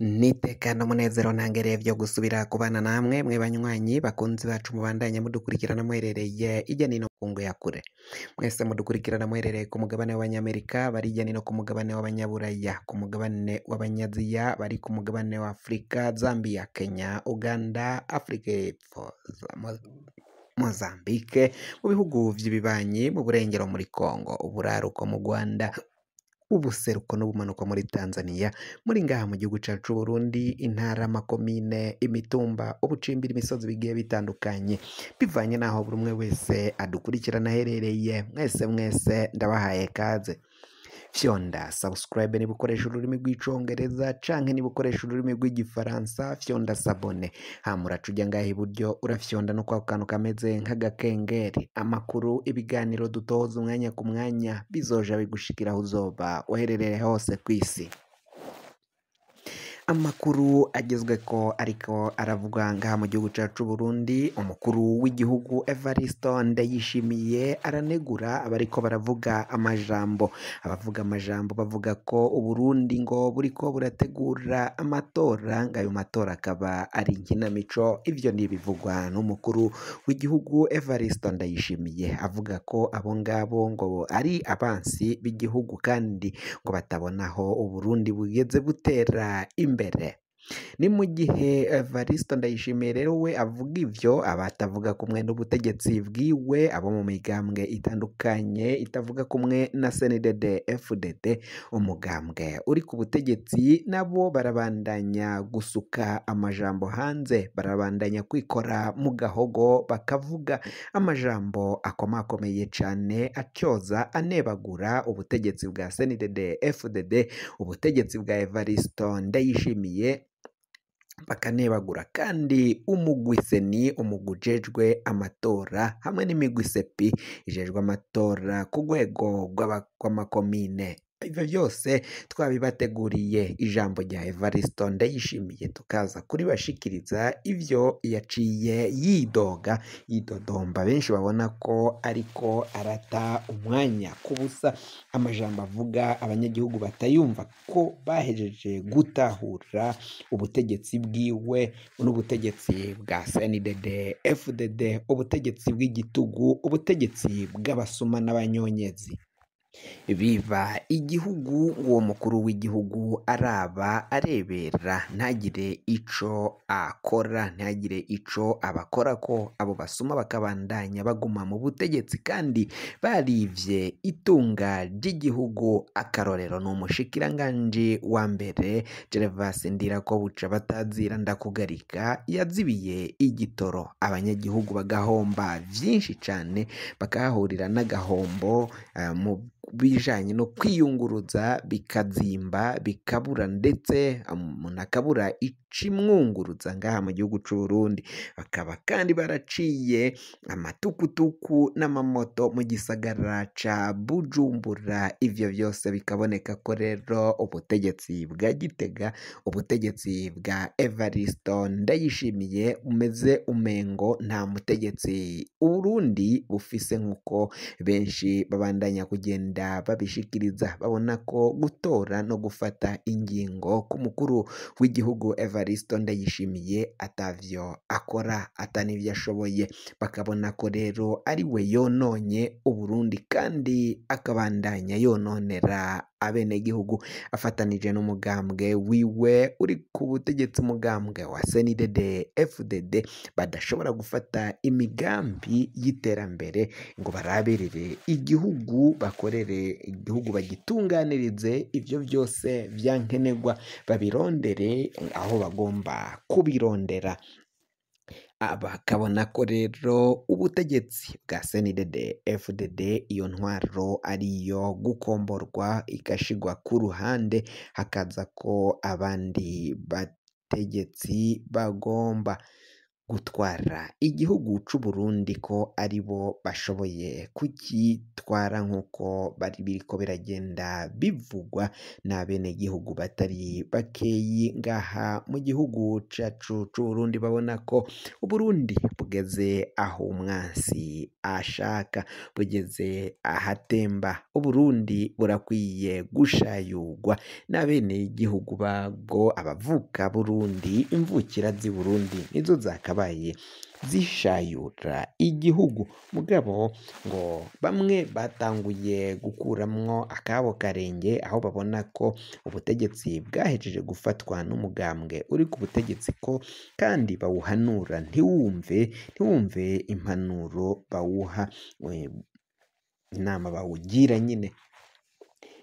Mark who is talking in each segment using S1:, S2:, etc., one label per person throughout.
S1: Nitekana umunezero ntangereye vyo gusubira kubana namwe mwe banywanyi bakunzi bacu mubandanya mudukurikirana muherereye irya nino kungu ya kure. Mwese mudukurikirana muherereye ku mugabane w'Abanyamerika, bari irya nino ku mugabane w'Abanyaburaya, ku mugabane w'Abanyaziya, bari ku mugabane wa Afrika, Zambia, Kenya, Uganda, Afrika y'Epfo, Mozambique, mu bihugu vy'ibibanyi, mu burengero muri Congo, uburaruko mu Rwanda, ubuseruko n'ubumanuko muri Tanzania, muri ngaha mu gihugu cacu c'Uburundi, intara, amakomine, imitumba, ubucimbiri, imisozi bigiye bitandukanye, bivanye n'aho buri umwe wese adukurikirana aherereye. Mwese mwese ndabahaye kaze. Fyonda subscribe niba ukoresha ururimi rw'icongereza canke niba ukoresha ururimi rw'igifaransa, fyonda s'abonner. Hama uraca uja ngaha iburyo urafyonda no kwako kantu kameze nk'agakengeri. Amakuru, ibiganiro dutoza umwanya ku mwanya bizoja bigushikira aho uzoba uherereye hose kw'isi. Amakuru agezweko ariko aravugwa ngaha mu gihugu cacu c'Uburundi, umukuru w'igihugu Evaristo Ndayishimiye aranegura abariko baravuga amajambo. Abavuga amajambo bavuga ko Uburundi ngo buriko burategura amatora, ngo ayo matora akaba ari inkinamico. Ivyo ni ibivugwa n'umukuru w'igihugu Evaristo Ndayishimiye, avuga ko abo ngabo ngo ari abansi b'igihugu kandi ngo batabona aho Uburundi bugeze butera imbere. Ni mu gihe Evaristo Ndayishimiye rero we avuga ivyo, abatavuga kumwe n'ubutegetsi bwiwe, abo mu migambwe itandukanye itavuga kumwe na CNDD FDD, umugambwe uri ku butegetsi, nabo barabandanya gusuka amajambo hanze, barabandanya kwikora mu gahogo, bakavuga amajambo akomakomeye cane atyoza anebagura ubutegetsi bwa CNDD FDD, ubutegetsi bwa Evaristo Ndayishimiye, bakanebagura kandi umugwi CENI, umugwi ujejwe amatora, hamwe n'imigwi CEPI ijejwe amatora ku rwego rw'amakomine. Ivyo vyose twabibateguriye. Ijambo rya Evaristo Ndayishimiye tukaza kuribashikiriza ivyo yaciye yidoga, yidodomba, benshi babona ko ariko arata umwanya ku busa, amajambo avuga abanyagihugu batayumva ko bahejeje gutahura ubutegetsi bwiwe n'ubutegetsi bwa CNDD FDD, ubutegetsi bw'igitugu, ubutegetsi bw'abasuma n'abanyonyezi biba igihugu. Uwo mukuru w'igihugu araba arebera, ntagire ico akora, ntagire ico abakorako, abo basuma bakabandanya baguma mu butegetsi kandi barivye itunga ry'igihugu. Akarorero ni umushikiranganji wa mbere Gervas Ndirakobuca batazira ndakugarika, yazibiye igitoro abanyagihugu bagahomba vyinshi cane, bakahahurira n'agahombo mu bijanye no kwiyunguruza, bikazimba bikabura, ndetse umuntu akabura icimwunguruza ngaha mu gihugu c'Uburundi. Bakaba kandi baraciye amatukutuku n'amamoto mu gisagara ca Bujumbura. Ivyo vyose bikaboneka ko rero ubutegetsi bwa Gitega, ubutegetsi bwa Evaristo Ndayishimiye umeze umengo nta mutegetsi Uburundi bufise, nkuko benshi babandanya kugenda babishikiriza, babona ko gutora no gufata ingingo ku mukuru w'igihugu Evaristo Ndayishimiye atavyo akora, atanivyo ashoboye. Bakabona ko rero ari we yononye Uburundi kandi akabandanya yononera abenegihugu, afatanije n'umugambwe wiwe uri ku butegetsi, umugambwe wa CNDD FDD, badashobora gufata imigambi y'iterambere ngo barabirire igihugu, bakorere igihugu, bagitunganirize. Ivyo vyose vyankenerwa babirondere aho bagomba kubirondera. Bakabona ko rero ubutegetsi bwa CNDD FDD, iyo ntwaro ariyo gukomborwa igashigwa ku ruhande, hakaza ko abandi bategetsi bagomba. gutwara igihugu c'u Burundi, ko aribo bashoboye kugitwara nk'uko bari biriko biragenda bivugwa n'abenegihugu batari bakeyi ngaha mu gihugu cacu c'u Burundi. Babona ko Uburundi bugeze aho umwansi ashaka, bugeze ahatemba. Uburundi burakwiye gushayurwa n'abenegihugu babwo, abavuka Burundi, imvukira z'i Burundi nizo zakabaye zishayura igihugu. Mugabo ngo bamwe batanguye gukuramwo akabo karenge, aho babona ko ubutegetsi bwahejeje gufatwa n'umugambwe uri ku butegetsi, ko kandi bawuhanura ntiwumve impanuro bawuha, inama bawugira nyine.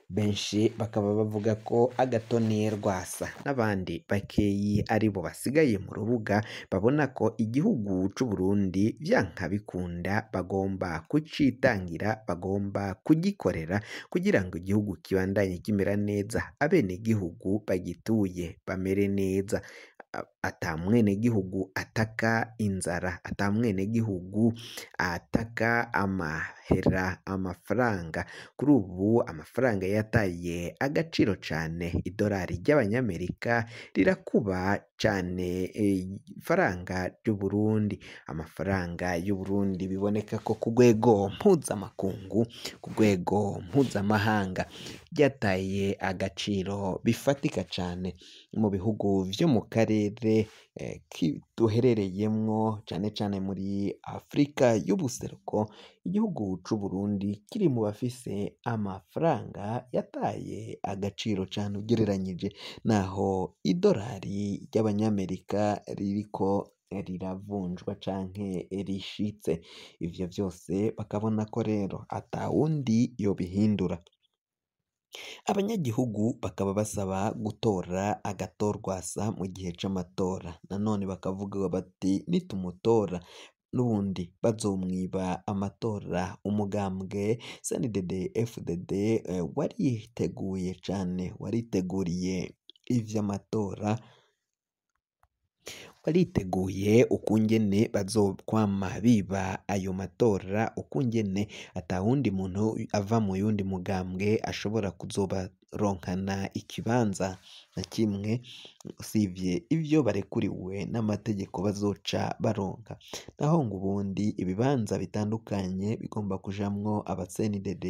S1: Benshi bakaba bavuga ko Agathon Rwasa n'abandi bakeyi aribo basigaye mu rubuga, babona ko igihugu c'u Burundi vyanka bikunda bagomba kucitangira, bagomba kugikorera kugira ngo igihugu kibandanye kimera neza, abenegihugu bagituye bamere neza, ata mwenegihugu ataka inzara, ata mwenegihugu ataka amahera, amafaranga. Kuri ubu amafaranga yataye agaciro cane, idolari ry'abanyamerika rirakuba cane ifaranga ry'Uburundi. Amafaranga y'Uburundi biboneka ko ku rwego mpuzamakungu, ku rwego mpuzamahanga ryataye agaciro bifatika cane mu bihugu vyo mu karere duherereyemwo, cane cane muri Afrika y'ubuseruko. Igihugu c'u Burundi kiri mu bafise amafaranga yataye agaciro cane ugereranyije naho idolari ry'abanyamerika ririko riravunjwa canke rishitse. Ivyo vyose bakabona ko rero atawundi yobihindura. Abanyagihugu bakaba basaba gutora Agathon Rwasa mu gihe c'amatora. Nanone bakavuga bati nitumutora n'ubundi bazomwiba amatora. Umugambwe CNDD FDD wariteguye cane, wariteguriye ivy'amatora, wariteguye ukungene bazokwama biba ayo matora, ukungene atawundi muntu ava mu yundi mugambwe ashobora kuzobaronkana ikibanza na kimwe usivye ivyo barekuriwe n'amategeko bazoca baronka. Naho ngo ubundi ibibanza bitandukanye bigomba kujamwo aba CNDD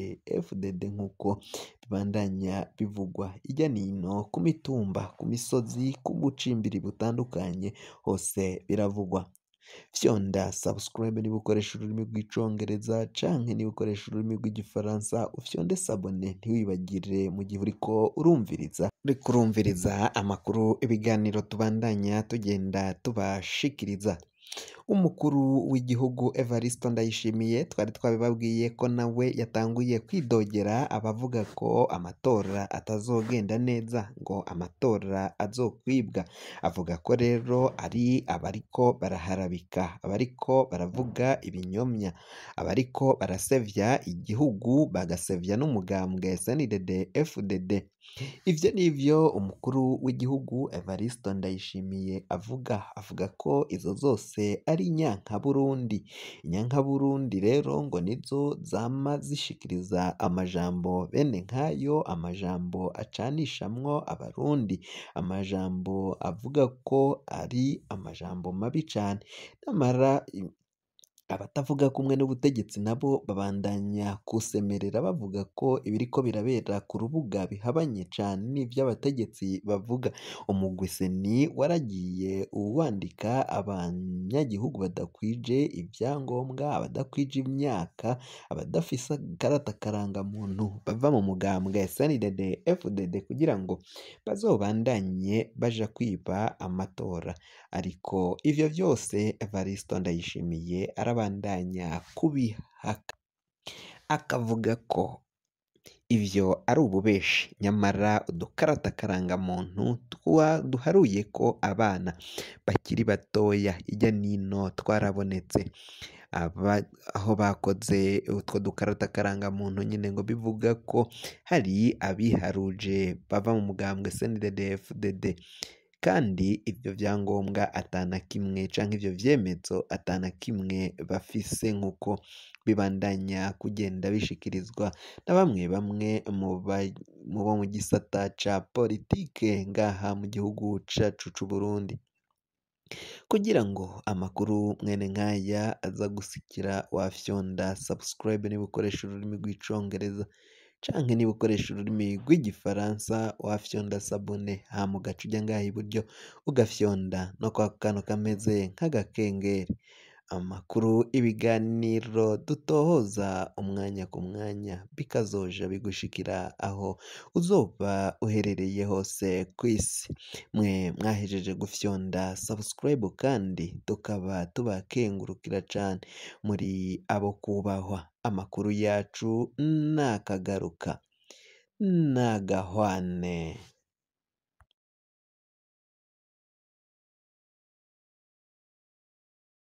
S1: FDD nk'uko bibandanya bivugwa irya nino ku mitumba, ku misozi, ku bucimbiri butandukanye, hose biravugwa. Fyonda subscribe niba ukoresha ururimi rw'icongereza canke niba ukoresha ururimi rw'igifaransa, ufyonde s'abonner, ntiwibagire mu gihe uriko urumviriza amakuru, ibiganiro tubandanya tugenda tubashikiriza. Umukuru w'igihugu Evariste Ndayishimiye twari twabibabwiye ko nawe yatanguye kwidogera abavuga ko amatora atazogenda neza, ngo amatora azokwibwa. Avuga ko rero ari abariko baraharabika, abariko baravuga ibinyomya, abariko barasevya igihugu, bagasevya n'umugambwe CNDD FDD. Ivyo nivyo umukuru w'igihugu Evariste Ndayishimiye avuga. Avuga ko izo zose ari inyankaburundi. Inyankaburundi rero ngo nizo zama zishikiriza amajambo bene nkayo, amajambo acanishamwo abarundi, amajambo avuga ko ari amajambo mabi cane. Nyamara abatavuga kumwe n'ubutegetsi nabo babandanya kusemerera bavuga ko ibiriko birabera ku rubuga bihabanye cane n'ivy'abategetsi bavuga. Umugwi CENI waragiye uwandika abanyagihugu badakwije ivyangombwa, abadakwije imyaka, abadafise akarata karangamuntu bava mu mugambwe CNDD FDD kugira ngo bazobandanye baja kwiba amatora. Ariko ivyo vyose Evariste Ndayishimiye arabandanya kubihaka, akavuga ko ivyo ari ububeshi. Nyamara udukarata karangamuntu duharuye ko abana bakiri batoya irya nino twarabonetse, aho bakoze utwo dukarata karangamuntu nyine ngo bivuga ko hari abiharuje bava mu mugambwe CNDD FDD. kandi ivyo vyangombwa atana kimwe canke ivyo vyemezo atana kimwe bafise, nk'uko bibandanya kugenda bishikirizwa na bamwe bamwe mu bo mu gisata ca politike ngaha mu gihugu cacu c'Uburundi. Kugira ngo amakuru mwene nkaya aza gusikira, wafyonda subscribe niba ukoresha ururimi rw'icongereza, canke niba ukoresha ururimi rw'igifaransa wafyonda s'abonner, hama ugaca uja ngaha iburyo ugafyonda no kwa kantu kameze nk'agakengeri. Amakuru, ibiganiro dutohoza umwanya ku mwanya bikazoja bigushikira aho uzoba uherereye hose kw'isi. Mwe mwahejeje gufyonda subscribe kandi tukaba tubakengurukira cane, muri abo kubahwa. Amakuru yacu nakagaruka, nagahwane.